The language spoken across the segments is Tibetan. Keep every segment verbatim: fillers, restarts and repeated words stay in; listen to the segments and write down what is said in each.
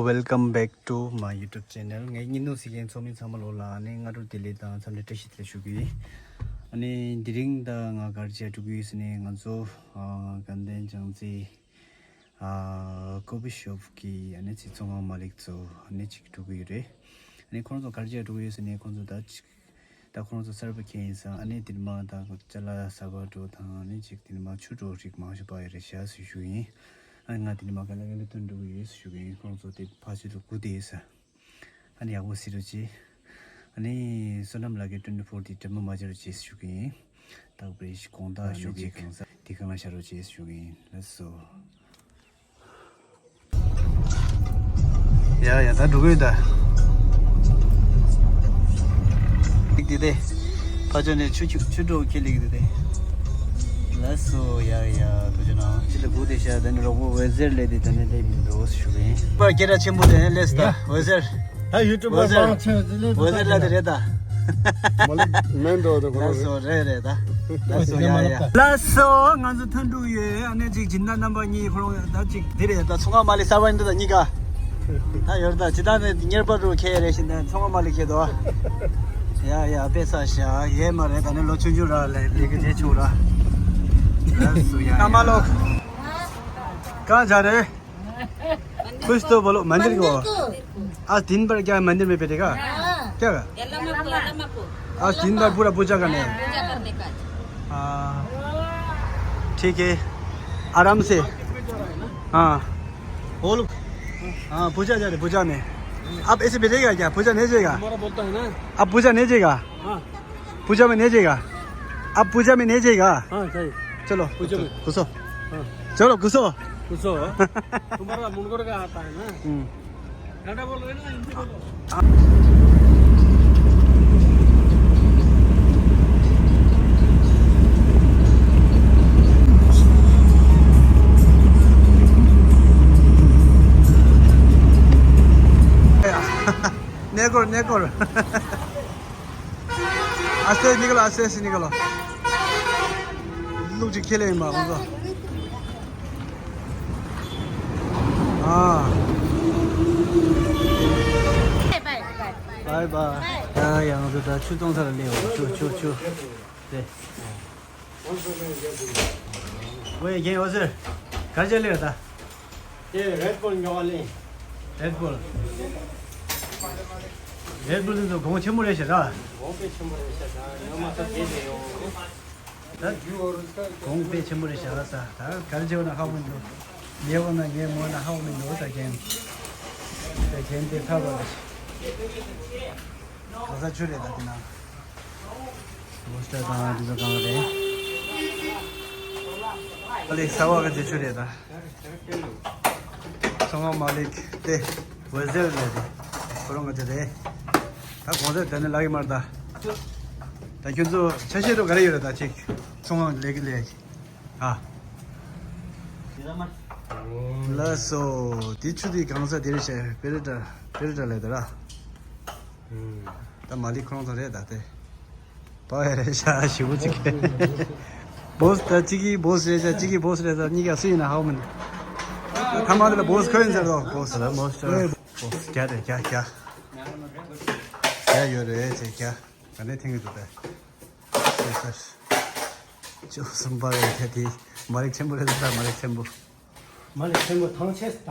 Welcome back to my YouTube channel. ངའི་ཉིན་ནུ་སི་ཀེན་ཚོགས་མི་ཚང་མ་ལོ་ལ་ཨ་ནི་སྔ་དྲོ་བདེ་ལེགས་དང་འཚམས་འདྲི་བཀྲ་ཤིས་བདེ་ལེགས་ཞུ་གི་ཡིན། ཨ་ནི་དེ་རིང་ད་ང་གར་བྱས་འགྲོ་གི་ཡོད་ཟེར་ནས་ང་ཚོ་ཨ་དགའ་ལྡན་བྱང་རྩེ་ཨ་ཀོ་ཕི་ཤོབ་ཀྱི་ཨ་ནི་ཚེ་ཚོང་ཁང་མ་ལིག་ཚོ་ཨ་ནི་ཅིག་འགྲོ་གི་ཡོད་རེད། ཨ་ནི་ཁོང་ཚོ་གར་བྱས་འགྲོ་གི་ཡོད་ཟེར་ནས་ཁོང་ཚོ་ད་ཅིག་ད་ཁོང་ཚོ་གསར་པ་ཁྱེད་ཡིན་ཙང་ཨ་ནི་དེ་ནི་མ་ད་ཅ་ལག་གསར་པ་འགྲོ་དང་ཨ་ནི་ཅིག་དེ་ནི་མ་ཆུ་འགྲོ་རིགས་མང་ཤོས་པ་ཡོད་རེད་ཤག་ཟེར་ཞུ་ཡིན། ཨ་ནི་ང་དེ་ནི་མ་ག་ལ་ག་ལ་ཐོན་འགྲོ་གི་ཡོད་ཟེར་ཞུ་གི་ཡིན། ཁོང་ཚོ་དེ་ཕ་ཆུ་ལ་སྒུག་བསྡད་ཡོད་ས། ཨ་ནི་ཡག་པོ་ཟེར་རོགས་གྱིས། ཨ་ནི་བསོད་ནམས་ལགས་ཀྱིས་twenty four དེ་དྲན་པ་མ་བརྗེད་རོགས་གྱིས་ཟེར་ཞུ་གི་ཡིན། ད་བར་དགོངས་དག་ཞུ་གི་གང་ས་དེ་གང་ལ་བཞག་རོགས་གྱིས་ཟེར་ཞུ་གི་ཡིན། ལགས་སོ། ཡ་ཡ་ད་འགྲོ་གི་ཡོད་ད། ལིག་དེ་དེ། ཕ་ཆོ་ནས་ཆུ་ཆུ་ཆུ་འགྲོ་ཁྱེད་ལིག་དེ་དེ། ལགས་སོ་ཡ་ཡ་ཐུགས་རྗེ་གནང་། ཅི་ལ་སྒུག་བསྡད་ཤག་ད་ནི་རོགས་པོ་འོད་ཟེར་ལས་དེ་ད་ནི་སླེབས་མི་འདུག་ཞུ་གི་ཡིན། པར་སྐད་གྲགས་ཆེན་པོ་དེ་ནས་སླེབས་ད་འོད་ཟེར། ད་ཡུ་ཊུབ་པར་འོད་ཟེར། པང་ཆེན་ཟི་ལེ་འོད་ཟེར་ལ་དེ་རེད་ད། མ་ལི་མེན་འགྲོ་དེ་ཁོ་ལགས་རང་སོ་རེད་རེད་ད། ལགས་སོ་ཡ་ཡ། ལགས་སོ་ང་ཚོ་ཐོན་འགྲོ་གི་ཡོད། ཨ་ནེ་ཅིག་སྦྱིན་བདག་རྣམ་པ་གཉིས་ཁོ་རང་ད་ཅིག་འདི་རེད་ད། ཚོང་ཁང་མ་ལི་གསར་པ་ཡིན་འདི་ད་གཉིས་ཀ་ད་ཡོད་ད། ཇི་ལྟར་ནས་གཉེར་པ་རུ་ཁྱེད་རེད་བཞིན་ད་ཚོང་ཁང་མ་ལི་ཁྱེད་དོ། ཡ་ཡ་དཔེ་ས་ཤ་ཡས་མ་རེད། ད་ནི་ལོ་ཆུང་ཆུང་ར་ལས་ལས་ཀྱི་རྗེས་ཆུང་ར། ལགས་སོ་ཡ་ཡ། ན་མ་ལོ། གང་བྱ་རེད། कुछ तो बोलो मंदिर को। आज दिन भर क्या मंदिर में बैठेगा? क्या? आज दिन भर पूरा पूजा करने हैं। ठीक है, आराम से। हाँ, बोलो। हाँ, पूजा जा रहे, पूजा में। आप ऐसे बैठेगा क्या? पूजा नहीं जाएगा? हमारा बोलता है ना। आप पूजा नहीं जाएगा? हाँ। पूजा में नहीं जाएगा? आप पूजा में नहीं जाएगा? हाँ, सही। चलो, पूजा में। घुसो। हाँ। चलो, घुसो। घुसो। तुम्हारा मुनगुर का आता है ना? हम्म। कन्नड़ा बोल रहे ना, हिंदी बोलो। नेगोर, नेगोर। आस्ते निकलो, आस्ते आस्ते निकलो। लोग जी खेले मा उनको। हाँ। Bye bye. हाँ, यहाँ पे था छुतों सर ले हो। छु छु छु। दे। वो ये गेम हो सर। घर चले था। དེ་རེད་བུལ་ཉོ་བ་ལེན། རེད་བུལ། རེད་བུལ་འདི་ཚོ་གོང་ཆེན་པོ་རེད་ཤག་ར། གོང་དཔེ་ཆེན་པོ་རེད་ཤག་ར། ད་གོང་དཔེ་ཆེན་པོ་རེད་ཤག་ར་ས། ད་ག་རེ་བྱེད་འོ་ན་ཧ་གོ་མི་འདུག་ཉལ་འོ་ན་ཉལ་མོ་ན་ཧ་གོ་མི་འདུག་ད་གན། ད་གན་དེ་ཐབས་རེད། ག་ས་ཆུ་རེད་ད་དེ་ན། མོ་སྟར་དང་འདི་ཚོ་གང་རེད། ཨ་ལེ་ས་བ་ག་དེ་ཆུ་རེད་ད། ཚོང་ཁང་མ་ལིག་དེ་འོད་ཟེར་ལས་དེ་ཁོ་རང་ག་དེ་རེད། ད་གོང་ཟེར་དེ་ནི་ལག་གི་མར་ད། ད་ཁྱོད་ཚོ་ཆ་ཤས་རོ་ག་རེ་ཡོད་རེད་ད་ཅིག་ཚོང་ཁང་ལས་ཀྱི་ལས་ཀྱི་ཨ། ལགས་སོ། དེ་ཆུ་དེ་གང་ས་དེ་རེད་ཤག་པེ་རི་ཏྲ་པེ་རི་ཏྲ་ལས་དེ་ར། ད་མ་ལིག་ཁོ་རང་ཚོ་རེད་ད་དེ། པ་ཡ་རེད་ཤག་ཞེ་པོ་ཅིག་བོ་སི་ད་གཅིག་གིས་བོ་སི་རེད་ཤག་གཅིག་གིས་བོ་སི་རེད་ཟེར། གཉིས་ཀ་སུ་ཡིན་ན་ཧ་གོ་མི་འདུག་ཐ་མ་དེ་ལ་བོ་སི་ཁོ་ཡིན་ཟེར་རོ། བོ་སི་ད་མོ་སི་ཊར་བོ་སི་རྒྱ་རེད་རྒྱ་རྒྱ། རྒྱ་ཡོད་རེད་ཅེ་རྒྱ། ག་ནས་ཐེངས་ཡོད་འདུག་ད། ཅོ་གསུམ་པ་རེད་ད་དེ། མ་ལིག་ཆེན་པོ་རེད་ད་མ་ལིག་ཆེན་པོ། མ་ལིག་ཆེན་པོ་ཐང་ཆད་ད།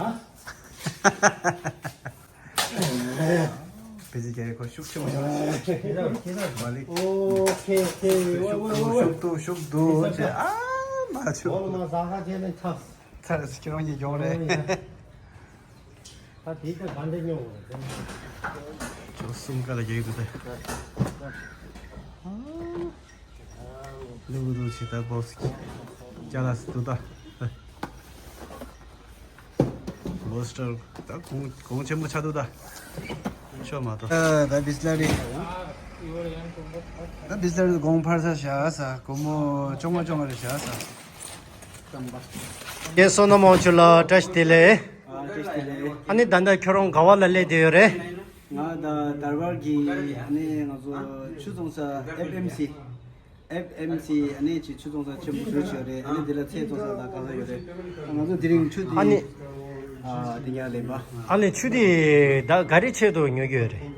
བེ་ཅི་རྒྱལ་ཁོ་ཤུགས་ཆེན་པོ་ཡོད་རེད། མ་ལིག་ཨོ་ཁེ་ཁེ། ཤུགས་འདུག་ཤུགས་འདུག་ཤུགས་འདུག་ཅེས་ཨ་མ་ཆུ། ཨོ་ལ་མ་ཟ་ཁ་ཆེ་ནས་ཚ། ཚ་རེད་ཁྱེད་རང་གཉིས་གྱོང་རེད། ད་དེ་ད་ག་འདྲ་སྙོང་བ་རེད། ཅོ་གསུམ་ཀ་ལ་རྒྱག་གི་འདུག་ད། ལུག་ལུག་ཆེ་ད་བོ་སི་ཀྱ་ལ་སི་འདུག་ད། བོ་སི་ཊར་ད་གོང་གོང་ཆེན་པོ་ཆགས་འདུག་ད། ཤོ་མ་གཏོགས། ད་བི་སི་ལ་རི། ད་བི་སི་ལ་རི་གོང་འཕར་ས་བཞག་ས་སྒོར་མོ་བཅོ་ལྔ་བཅོ་ལྔ་རེ་བཞག་ས། ངའི་བསོད་ནམས་དབང་ཕྱུག་ལ་བཀྲ་ཤིས་བདེ་ལེགས། ཨ་ནི་ད་ལྟ་ཁྱོད་རང་ག་བ་ལ་སླེབས་བསྡད་ཡོད་རེད། ང་ད་དར་བར་གྱི་ཨ་ནི་ང་ཚོ་ཆུ་བཙོང་ས་ཨེཕ་ཨེམ་སི། ཨེཕ་ཨེམ་སི་ཨ་ནི་ཅིག་ཆུ་བཙོང་ས་ཆེན་པོ་ཞེ་པོ་ཅིག་ཡོད་རེད། ཨ་ནི་འདི་ལ་ཚལ་བཙོང་ས་དང་གང་ས་ཡོད་རེད། ང་ཚོ་དེ་རིང་ཆུ་དེ། ཨ་ནི། ཨ་དེ་ཉག་ལེན་པ། ཨ་ལས་ཆུ་དེ་ད་ག་རེ་ཆེད་དུ་ཉོ་རྒྱུ་རེད།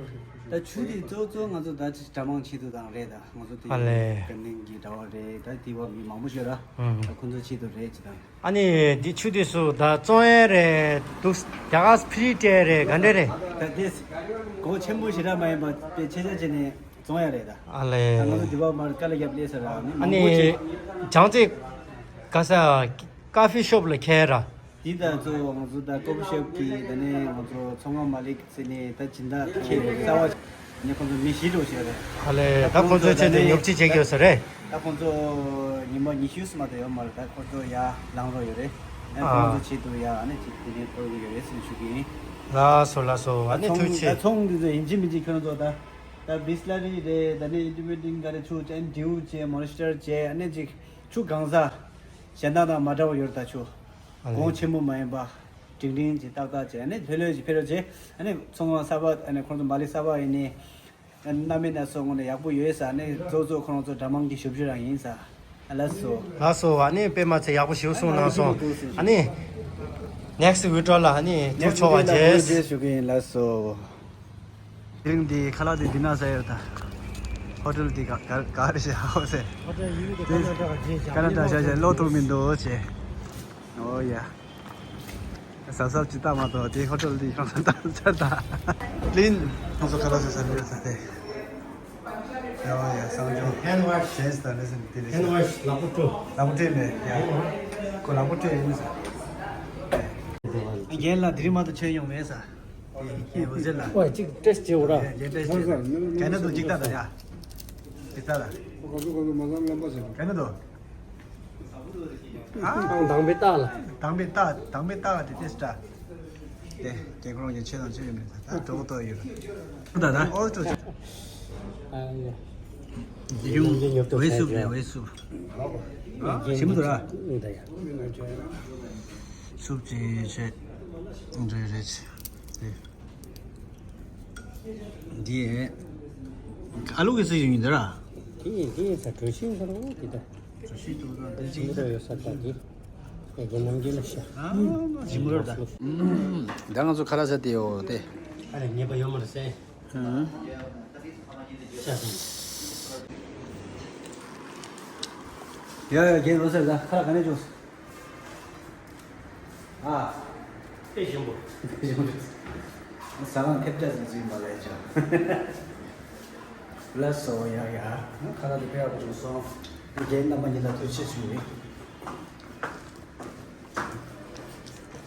ད་ཆུ་དེ་གཙོ་གཙོ་ང་ཚོ་ད་ཅི་གྲྭ་མང་ཆེད་དུ་དང་རེད། ད་ང་ཚོ་དེ་ཨ་ལས། དགའ་ལྡན་གྱི་གྲྭ་བ་རེད། ད་དེ་བ་མི་མང་པོ་ཤོད་ར། ཨུམ། ད་ཁོང་ཚོ་ཆེད་དུ་རེད་ཅི་དང་། ཨ་ནི་འདི་ཆུ་དེ་སུ་ད་བཙོང་ཡས་རེད་འདུག་རྒྱ་གར་ཕི་རི་སྤྲད་རེད་ག་འདྲ་རེད། ད་དེ་སྒོ་ཆེན་པོ་ཞེ་དྲག་མ་ཡིན་པ་དཔེ་ཆེ་ཆ་བྱས་ནས་བཙོང་ཡ་རེད་ད། ཨ་ལས། ད་ང་ཚོ་འདི་བ་མར་དཀའ་ལས་རྒྱབ་ལས་ཟེར་ར་ནི་ཨ་མང་པོ་ནི་ཅིག་བྱང་རྩེ་ག་ས་ཀ་ཧྥི་ཤོབ་ལ་ཁྱེར་ར། འདི་ད་གཙོ་བོ་ང་ཚོ་ད་ཀོ་ཕི་ཤོབ་ཀྱི་ད་ནི་ང་ཚོ་ཚོང་ཁང་མ་ལིག་ཟེར་ནས་ད་སྦྱིན་བདག་ཁྱེད་རྩ་བ་ནས་ཁོང་ཚོ་མི་བཞི་འགྲོ་བྱས་རེད། ཨ་ལས། ད་ཁོང་ཚོའི་ཆེད་དུ་ཉོ་ཆ་བྱེད་ཀྱི་ཡོད་ས་རེད། ད་ཁོང་ཚོ་ཉི་མ་ཉི་ཤུ་ཙམ་མ་གཏོགས་ཡོད་མ་རེད། ད་ཁོང་ཚོ་ཡར་ལངས་རོགས་ཡོད་རེད། ཨ་ཁོང་ཚོ་ཆེད་དུ་ཡར་ཨ་ནི་ཅིག་དེ་ནས་གཏོར་གི་ཡོད་རེད་ཟེར་ཞུ་གི་ཡིན། ལགས་སོ་ལགས་སོ། ཨ་ནི་ཐུགས་རྗེ་ཆེ། ད་ཚོང་འདི་ཚོ་ཡིན་གཅིག་མིན་གཅིག་ཁྱོད་རང་ཚོ་ད་ད་བི་སི་ལ་རི་རེད། ད་ནི་ཨིན་ཌི་པེན་ཌེན་ག་རེ་ཆུ་ཅན་ཌིའུ་ཅན་མོན་སི་ཊར་ཅན་ཨ་ནི་ཅིག་ཆུ་གང་ས་གཞན་དག་དང་མ་འདྲ་བ་ཡོད་རེད། ད་ཆུ་ཨ་ལས། གོང་ཆེན་པོ་མ་ཡིན་པ། འབྲིང་འབྲིང་གྱི་ཏག་ཏག་བྱས་ཨ་ནི་ལྷོད་ལྷོད་ཀྱི་ཕེབས་རོགས་བྱས། ཨ་ནི་ཚོང་ཁང་གསར་པ་ཨ་ནི་ཁོང་ཚོ་མ་ལི་གསར་པ་ཡིན་ནི་ཨ་ནི་གནམ་མེད་ན་སོ་ངོ་ནས་ཡག་པོ་ཡོད་ས། ཨ་ནི་གཙོ་གཙོ་ཁོང་ཚོ་གྲྭ་མང་གི་ཞབས་ཞུ་རང་ཡིན་ས། ཨ་ལགས་སོ། ལགས་སོ། ཨ་ནི་དཔེ་མ་ཚད་ཡག་པོ་ཞིག་གསུངས་གནང་སོང་། ཨ་ནི་ནེག་སི་ཝི་ཌི་ཡོ་ལ་ཨ་ནི་ཐུག་ཆོག་པ་བྱས། ཞུ་གི་ཡིན། ལགས་སོ། དེ་རིང་འདི་ཁ་ལག་འདི་འདི་ན་ཟ་ཡོད་ད། ཧོ་ཊེལ་འདི་ག་ག་ག་རེ་བྱས་ཧ་གོ་སེ། ཧོ་ཊེལ་ཡིན་གྱི་ཀ་ན་ཌ་ཀ་ན་ཌ་ཞག་ཞག་ལོ་ཐུག་མི་འདུག་ཅེས། ཨོ་ཡ། གཟབ་གཟབ་ཅིག་ལྟ་མ་གཏོགས་དེ་ཧོ་ཊེལ་འདི་ཁྱོད་ཚོ་ལྟ་ཚར་ད། ལིན། ཁོང་ཚོ་ཁ་ལག་ཟ་ས་རེད་ཟ་སྟེ། ཨོ་ཡ་སང་ཇོ། ཧེན་ཝ་ཤི། ཇེན་སི་དང་ལེ་སན་དེ་ལེ་ཧེན་ཝ་ཤི་ལག་པ་བཀྲུ། ལག་པ་བཀྲུས་མེད་ཡ། ཁོ་ལག་པ་བཀྲུས་ཡིན་ཟ། རྒན་ལགས་དེ་རིང་མ་གཏོགས་མཆོད་ཡོང་མེད་ཟ། དེ་ཡིན་འོ་ཟེར་ལ། ཨོ་ཅིག་ཏྲེས་བྱེད་འོ་ར། རྒན་ཏྲེས་བྱེད། གན་ན་དུ་ཅིག་ལྟ་ད་ཡ། ཅིག་ལྟ་ད། གན་ན་དུ། ཨ། དང་པའི་རྟགས་ལ། དང་པའི་རྟགས། དང་པའི་རྟགས་དེ་ཏེ་སི་ཊ། དེ་དེ་ཁོ་རང་གི་ཆེ་དང་ཆེ་ཡོད་མེད་ད་གྲོགས་ཏོ་ཡོད། ད་ད་ཨོ་ཏོ་ཆེ། ཨ་ཡ། དེ་རིང་ཝེ་སུབ་རེད། ཝེ་སུབ། ཞིམ་པོ་འདུག་ར། ད་ཡ། སུབ་ཅིག་བྱས། འདྲ་རེད། དེ། འདི། ཨ་ལུ་གི་སྲིད་ཞིག་ཡིན་འདི་ར། དེ་ཡིན་དེ་ཡིན་ས་གྲོ་ཞིང་ཁ་ལོ་དེ་ད། གྲོ་ཞིང་དུ་ད་འདི་ཅིག་ཡིན་ད། ཡོད་ས་ད་དེ། ཡ་གི་ནམ་རྒྱུན་ལ་ཤ། ཨ་ཞིམ་པོ་ར་ད། ད་ང་ཚོ་ཁ་ལག་ཟ་དེ་ཡོད་དེ། ཨ་རེ་ཉེས་པ་ཡོད་མ་རེད་ཟེར། ཧུམ། ཤ་ཟ། ཡ་ཡ་རྒན་རོ་ཟེར་ད་ཁ་ལག་ག་ནས་བྱུང་། ཨ། དཔེ་ཞིམ་པོ། དཔེ་ཞིམ་པོ། ཟ་ཁང་ཐེབས་ཆག་ཟིག་ཟིག་མ་ལས་ཆོག་ལགས་སོ། ཡ་ཡ། ཁ་ལག་དེ་དཔེ་ཡག་པོ་བྱུང་སོང་། རྒན་རྣམ་པ་གཉིས་ལ་ཐུགས་རྗེ་ཆེ་ཞུ་ཡིན།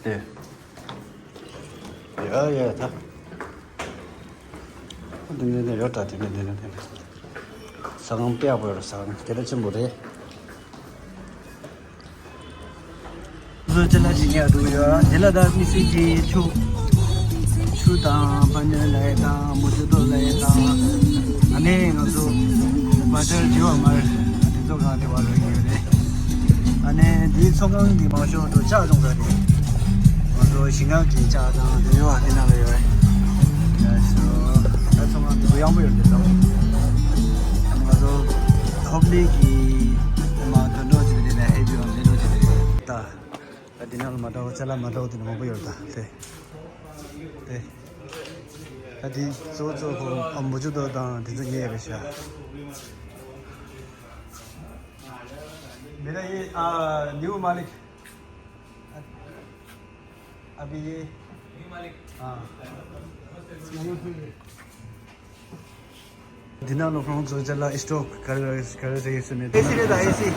དེ། ཡ་ཡ་ད། འདི་འདི་འདི་ཡོད་ད། དེ་འདི་འདི་འདི་འདི། ཟ་ཁང་དཔེ་ཡག་པོ་ཡོད་རེད། ཟ་ཁང་གལ་ཆེན་པོ་རེད། བཟོ་ཅི་ལ་ཞིག་ཉར་འདུག་ཡོད། དེ་ལ་ད་མི་སེར་གྱི་ཆུ། ཆུ་དང་པ་ནོན་ལ་ཡ་དང་མུ་ཅུ་ཏོ་ལ་ཡ་དང་། ཨ་ནེ་ང་ཚོ་བ་ཏར་ཇི་བ་མར་དེ་ཚོ་གང་དེ་བ་རོལ་ཡོད་རེད། ཨ་ནེ་འདིའི་ཚོང་ཁང་གི་མང་ཤོས་དུ་ལྕགས་བཙོང་ས་རེད། ང་ཚོ་ཞིང་ཁ་གི་ལྕགས་དང་དེ་ཡོད་ཨ་དེ་ནང་ལ་ཡོད་རེད། ཡ་ཤོ། ད་ཚོང་ཁང་དེ་ཚོ་ཡག་པོ་ཡོད་རེད་ད། ང་ཚོ་ཧོབ་ལི་གི་མ་དོན་གྲོགས་ཅིག་དེ་ནས་ཧེ་བི་ཨོན་ལེ་ནོ་ཅིག་དེ་རེད་ད། ད་འདི་ནང་ལ་མ་འདྲ་བ་ཅ་ལག་མ་འདྲ་བ་དེ་འདྲ་མང་པོ་ཡོད་ད་དེ། དེ། ད་འདི་གཙོ་བོ་གཙོ་བོ་ཁོ་ཨ་མུ་ཅུ་ཏོ་དང་དེ་ཚོ་ཉོས་ཡོད་རེད་ཤག་མེ་ར་ཡེ་ཨ་ནིའུ་མ་ལིག་ཨ་བི་ཡེ། ནིའུ་མ་ལིག་ཨ། འདི་ནང་ལོ་ཁོང་ཚོ་ཅ་ལག་ཨི་སི་ཊོག་ག་རེ་ག་རེ་ག་རེ་རེད་ཟེར་ནས། ཨེ་སི་རེད་ད་ཨེ་སི།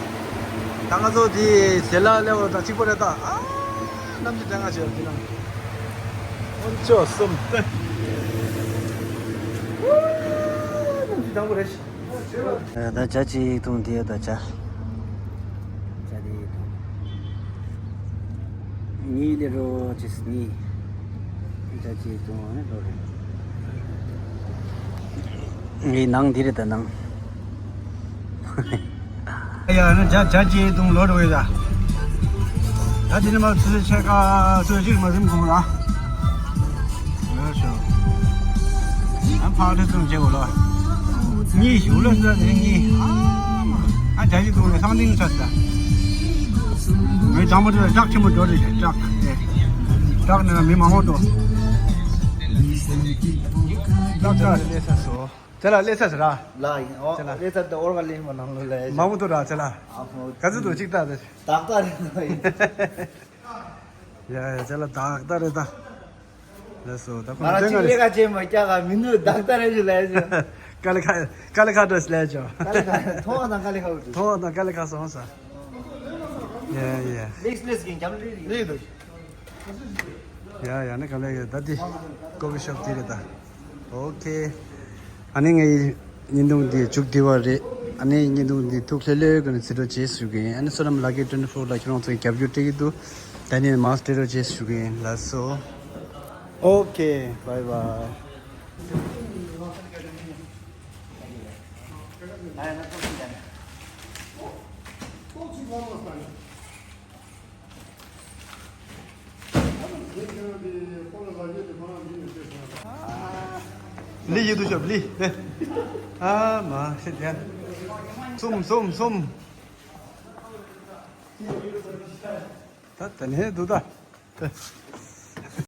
ད་ང་ཚོ་འདི་ཟེར་ལ་སླེབས་པ་དང་གཅིག་པ་རེད་ད། ཨ་གནམ་གྱི་ལྡང་ང་བྱས་འདི་ནང་། དཀོན་མཆོག་གསུམ་ལྟ། གནམ་གྱི་ལྡང་པོ་རེད། ད་ཇ་གཅིག་འཐུང་དེ་ད་ཇ། ཇ་དེ་འཐུང་། གཉིས་ལས་རོ་ཅིས་གཉིས། ཇ་གཅིག་འཐུང་ནས་ལོ་རེ། ངའི་ནང་འདི་རེད་ད་ནང་། ཡ་ནི་ཇ་ཇ་གཅིག་འཐུང་ལོ་རེ་བས་ད། ད་དེ་ནི་མ་ཚོད་ཆེ་ཀ་ཚོད་ཅིག་མ་ཟིན་གོང་ལ། ལོས་ཤོ། ཨ་ཕག་དེ་ཙམ་བྱེད་དགོས་ལ། གཉིས་ཞུ་ལ་ཟ་དེ་གཉིས། ཨ་མ། ཨ་ཇ་ཞིག་བཏུང་ནས་སང་ཏིང་ཆ་ས། མི་དང་པོ་དེ་ལ་བྲག་ཆེན་པོ་འགྲོ་རེད་བྲག་དེ། ད་ བདག་ནི་མི་མང་པོ་འདུག་ལགས་ཀ་ལས་ས་སོ། ཅ་ལག་ལས་ས་ཟེར་ར། ལ་ཡིན། ཨོ། ཅ་ལག་ལས་ས་ད་ཨོར་ག་ལས་མ་ནང་ལོ་ལས། མང་པོ་འདུག་ར་ཅ་ལག་ཨ་ཧོ། ག་ཚོད་འདུག་གཅིག་ལྟ་ད། ཏག་ཏག་རེད་ད་ཡིན། ཡ་ཡ་ཅ་ལག་ཏག་ཏག་རེད་ད། ལགས་སོ་ད་ཁོང་ང་རང་སྟོན་གཅིག་ག་ལས་རེད། ཀ་ཅན་མ་སྐྱག་ག་མི་འདུག་ཏག་ཏག་རེད་ཞུ་ལས་ཞུ། ཀ་ལི་ཁ་ཀ་ལི་ཁ་འགྲོ་ཞིག་ལས་ཅོ། ཀ་ལི་ཁ་མཐོང་བ་དང་ཀ་ལི་ཁ་འུ་ཐུ། མཐོང་བ་དང་ཀ་ལི་ཁ་སོང་ས། ཡ་ཡ། ལེགས་ལེགས་ཀྱིན་རྒྱབ་ལེགས་ལེགས་འདུག་ཡ་ཡ་ནི་ག་ལེ་ཡ་ད་དེ་ཀོ་ཕི་ཤོབ་དེ་རེད་ད། ཨོ་ཁེ། ཨ་ནི་ངའི་བརྙན་ཐུང་འདི་མཇུག་བསྡུ་བ་རེད། ཨ་ནི་བརྙན་ཐུང་འདི་ཐུགས་ལྷོད་ལྷོད་ཀྱི་ནས་གཟིགས་རོགས་བྱེད་ཞུ་གི་ཡིན། ཨ་ནི་བསོད་ནམས་ལགས་ཀྱི་ཊུ་ཝེན་ཊི་ཕོར་ལ་ཁྱེད་རང་ཚོའི་རྒྱབ་སྐྱོར་སྤྲད་ཀྱི་འདུག་ད་ནི་མར་སྤྲད་རོགས་བྱེད་ཞུ་གི་ཡིན། ལགས་སོ། ཨོ་ཁེ། བྷའི་བྷའི། ལི་ཡི་དུ་ཤོབ་ལི་ལི། ཨ་མ་ཤི་ཡ། སུམ་སུམ་སུམ། ད་དེ་ནས་འདུག་ད།